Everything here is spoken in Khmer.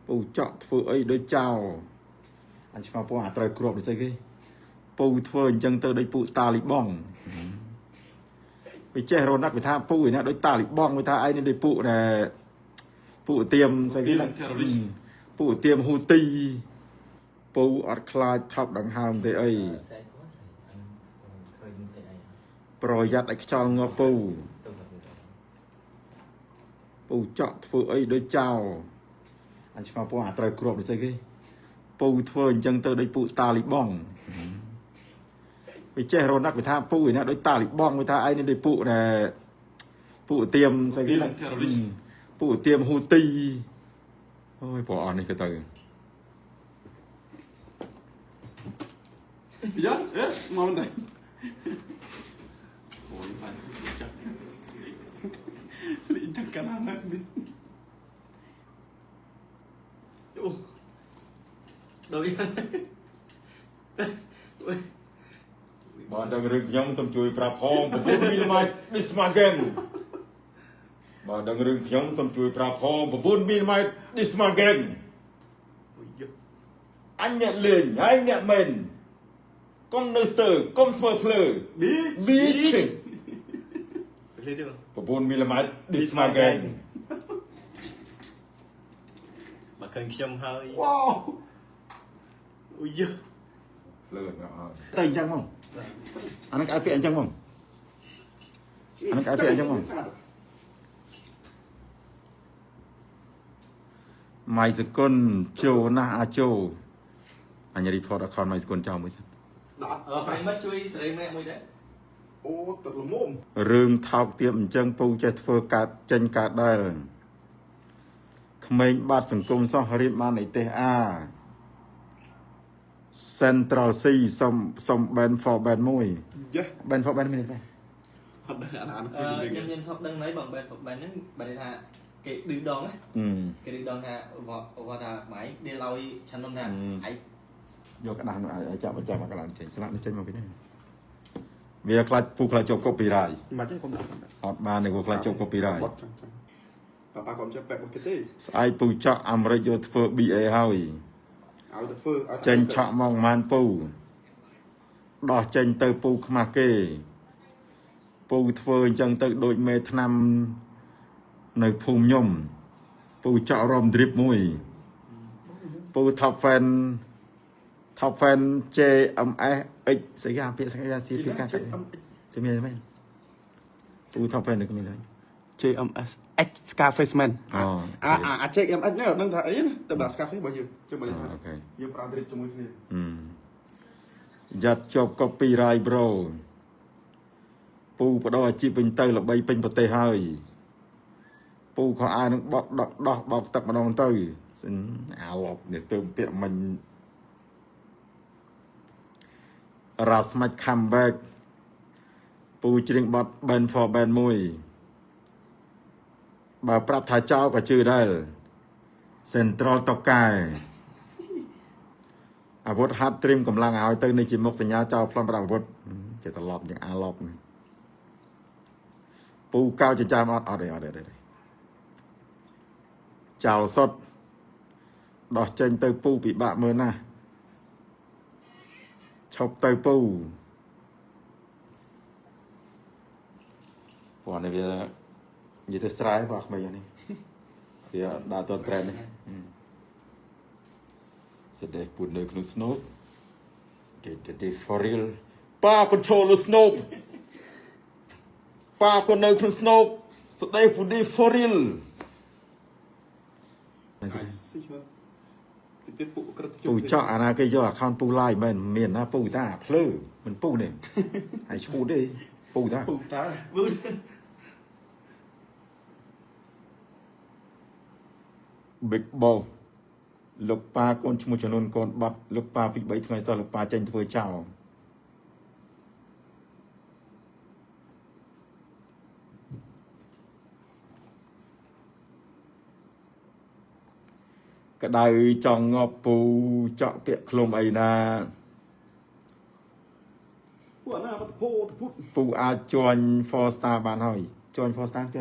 ពូចក់ធ្វើអីដូចចោលអញឆ្ងល់ពូអាត្រូវគ្រាប់នេះស្អីគេពូធ្វើអញ្ចឹងទៅដូចពូតាលីបងវាចេះរណាក់វាថាពូឯណាដូចតាលីបងវាថាឯងនេះដូចពូដែលពូទៀមស្អីគេណា Terrorist. ពូទៀមហ៊ូទីពូអត់ខ្លាចថប់ដង្ហើមទេអី ស្អីគាត់ស្អីអាហ្នឹងឃើញស្អីអី ប្រយ័ត្នឲ្យខ្យល់ងាប់ពូ ទៅទៅ ពូចក់ធ្វើអីដូចចោលអញឆ្ងល់ពូអាត្រូវគ្រាប់នេះស្អីគេពូធ្វើអញ្ចឹងទៅដូចពូតាលីបងវាចេះរណាក់វាថាពូឯណាដូចតាលីបងវាថាឯងនេះដូចពូដែលពូទៀមស្អីគេណា Terrorist. ពូទៀមហ៊ូទីអូយព្រោះអស់នេះក៏ទៅ យ៉ាអេមកមិនដែរអូយបានចាក់ស្លីចឹងកាលណាស់នេះ អូដូច បើដឹងរឿងខ្ញុំសូមជួយប្រាប់ផង9មីលីម៉ែត្រ this my gang បើដឹងរឿងខ្ញុំសូមជួយប្រាប់ផង9មីលីម៉ែត្រ this my gang អូយយក អញអ្នកលេងហើយអ្នកមែនកុំនៅស្ទើកុំធ្វើភ្លើ ប៊ី bitch លេងទៅ 9មីលីម៉ែត្រ this my gang បើឃើញខ្ញុំហើយ វ៉ាវ អូយយក ភ្លើអត់ទៅអញ្ចឹងហ្មងអាហ្នឹងគេឲ្យពាក្យអញ្ចឹងហ្មងអាហ្នឹងគេឲ្យពាក្យអញ្ចឹងហ្មងម៉ៃសគុណជោណាស់អាចោអញ report account ម៉ៃសគុណចោលមួយសិន ដាក់ អឺប្រិមិត្តជួយសេរីម្នាក់មួយដែរ អូទឹកល្មម រឿងថោកទាបអញ្ចឹងពូចេះធ្វើកើតចេញកើតដែរក្មេងបាត់សង្គមសោះរៀបបានអីទេអា Central C សុំសុំ band for band មួយ យេ band for band មានទេ អត់ដឹងអាន អឺខ្ញុំខ្ញុំធ្លាប់ដឹងណៃបងបែនបែនហ្នឹងបែនថាគេឌឺដងណា អឺ គេឌឺដងថាគាត់ថាម៉ៃដេលឲ្យឆាន់នំថាឯង យកក្តារនោះឲ្យចាប់ចាប់មកកន្លងចេញក្លាក់នេះចេញមកវិញហ្នឹងវាខ្លាចពូខ្លាចជាប់ copyright មិនទេកុំដាក់ អត់បានទេពូខ្លាចជាប់ copyright បត់ចឹងចឹងប៉ាប៉ាគាត់ចេះបែបរបស់គេទេ ស្អែកពូចក់អាមេរិកយកធ្វើ BA ហើយ ឲ្យទៅធ្វើឲ្យ ចេញឆក់មកប្រហែលពូដោះចេញទៅពូខ្មាស់គេពូធ្វើអញ្ចឹងទៅដូចមេឆ្នាំនៅភូមិខ្ញុំពូចក់រំទ្រីបមួយពូ top fan top fan JMS X ស្អីគេអាពាក្យស្អីគេស៊ីពាក្យកាស្អីមានไหมពូ top fan នេះគ្មានទេ JMS X Scarface Man អូ អាអាអា JMX នេះអត់ដឹងថាអីណាតែដាក់ Scarface របស់យើងជុំមក OK យើងប្រើ drip ជាមួយគ្នា យ៉ាត់ជាប់ copyright bro ពូបដោអាជីពវិញទៅល្បីពេញប្រទេសហើយពូខោអាវនឹងបក់ដកដោះបោកទឹកម្ដងទៅសិនអាឡប់នេះទៅពាក់មិញរ៉ាស្មាច់ comeback ពូច្រៀងបត់ band for band មួយបើប្រាប់ថាចោលក៏ជឿដែរ Central តកែអាវុធហាត់ត្រៀមកម្លាំងឲ្យទៅនេះជាមុខសញ្ញាចោលប្លន់ប្រដាប់អាវុធគេត្រឡប់យ៉ាងអាឡប់នេះពូកៅចិញ្ចើមអត់អត់ទេអត់ទេអត់ទេចោលសុតដោះចេញទៅពូពិបាកមើលណាស់ឈប់ទៅពូព្រោះនេះវានិយាយទៅស្រែបាទក្មេងនេះវាដើរតនត្រែននេះ សេដេពូនៅក្នុង snow គេគេ for real ប៉ា control លើ snow ប៉ាក៏នៅក្នុង snow សេដេពូនេះ for real អាយស៊ីមើលតិចទៀតពួកក្រឹត ពូចောက်អាណាគេយក account ពូ live មែនមានណាពូតាភ្លើមិនពូនេះហើយឈួតទេពូតា ពូតា វឺ Big Boss លោកប៉ាកូនឈ្មោះចំនួនកូនបាត់លោកប៉ាពី3ថ្ងៃសោះលោកប៉ាចេញធ្វើចោលក្តៅចង់ងាប់ពូចក់ពាក្យឃ្លុំអីណា ពួកអាណាបាត់ពោទៅពុត ពូអាច join 4 star បានហើយ join 4 star គេ